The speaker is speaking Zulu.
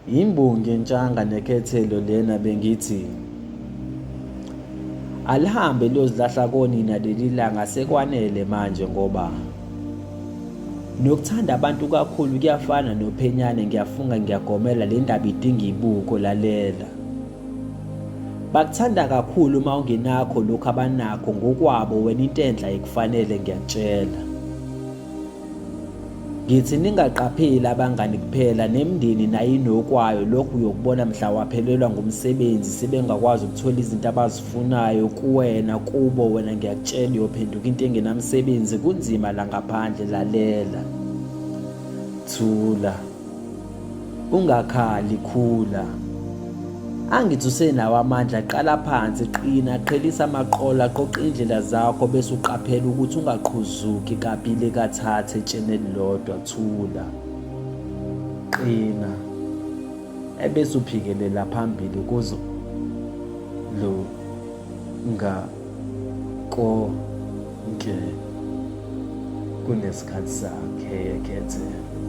Imbongi entshanga nekhethelo lena bengithi alihambe liyozilahla konina leli langa sekwanele manje ngoba nokuthanda abantu kakhulu kuyafana nophenyane ngiyafunga ngiyagomela le ndaba idinga ibuko lalela. Bakuthanda kakhulu uma ungenakho lokhu abanakho ngokwabo wena into enhle ayikufanele ngiyakutshela. Ngithi ningaqapheli abangani kuphela nemndeni nayo inokwayo lokhu uyokubona mhla waphelelwa ngumsebenzi sebengakwazi ukuthola izinto abazifunayo kuwena kubo wena ngiyakutshela uyophenduka into engenamsebenzi kunzima la ngaphandle lalela thula Ungakhali khula. Angithi usenawo amandla qala phansi qina qhelisa amaqola qoqa indlela zakho bese uqaphela ukuthi ungaqhuzuki kabili kathathe etsheni elilodwa thula. Qina. Ebese uphikelela phambili kuzo lo nga konke kunesikhathi sakhe ekhethelo.